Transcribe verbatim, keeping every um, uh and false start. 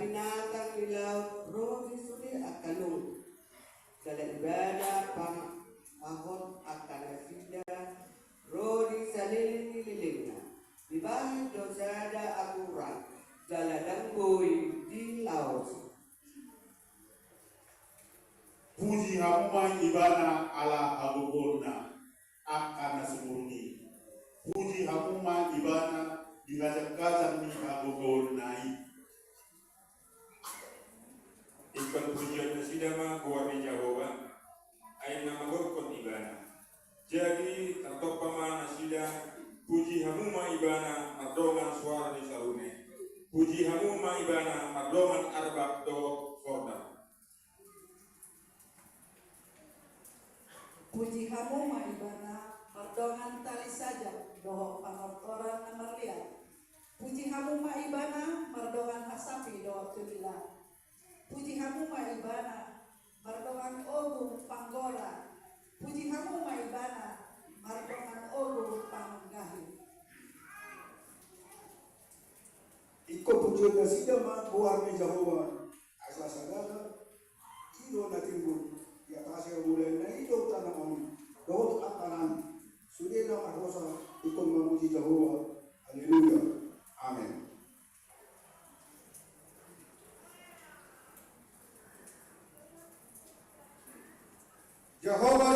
binatang ni laut ro di sude angka lung. Jala ibana pangahot angka nasida ro di saleleng ni lelengna. Dibahen do sada aturan jala ndang boi dilaosi. Puji hamu ma ibana ala hagogoonna angka na sumurung i. Puji hamu ma ibana di hajangkajang ni hagogoonna i. Ingkon pujion nasida ma goar ni Jahowa, ai na magokhon ibana. Jadi tartompa ma nasida, puji hamu ma ibana mardongan soara ni sarune. Puji hamu ma ibana mardongan arbak dohot sordan. Puji hamu ma ibana mardongan tali sajak dohot panortoran na marliat. Puji hamu ma ibana mardongan hasapi dohot tumilang. Puji hamu ma ibana mardongan ogung panggora. Puji hamu ma ibana mardongan ogung panggahi. Ingkon pujion nasida ma goar ni Jahowa, asa sadana i do na timbul di atas ia bulan na i do tana on dohot angka nami. Sude na marhosa ingkon mamuji Jahowa. Haleluya. Amen. Jahowa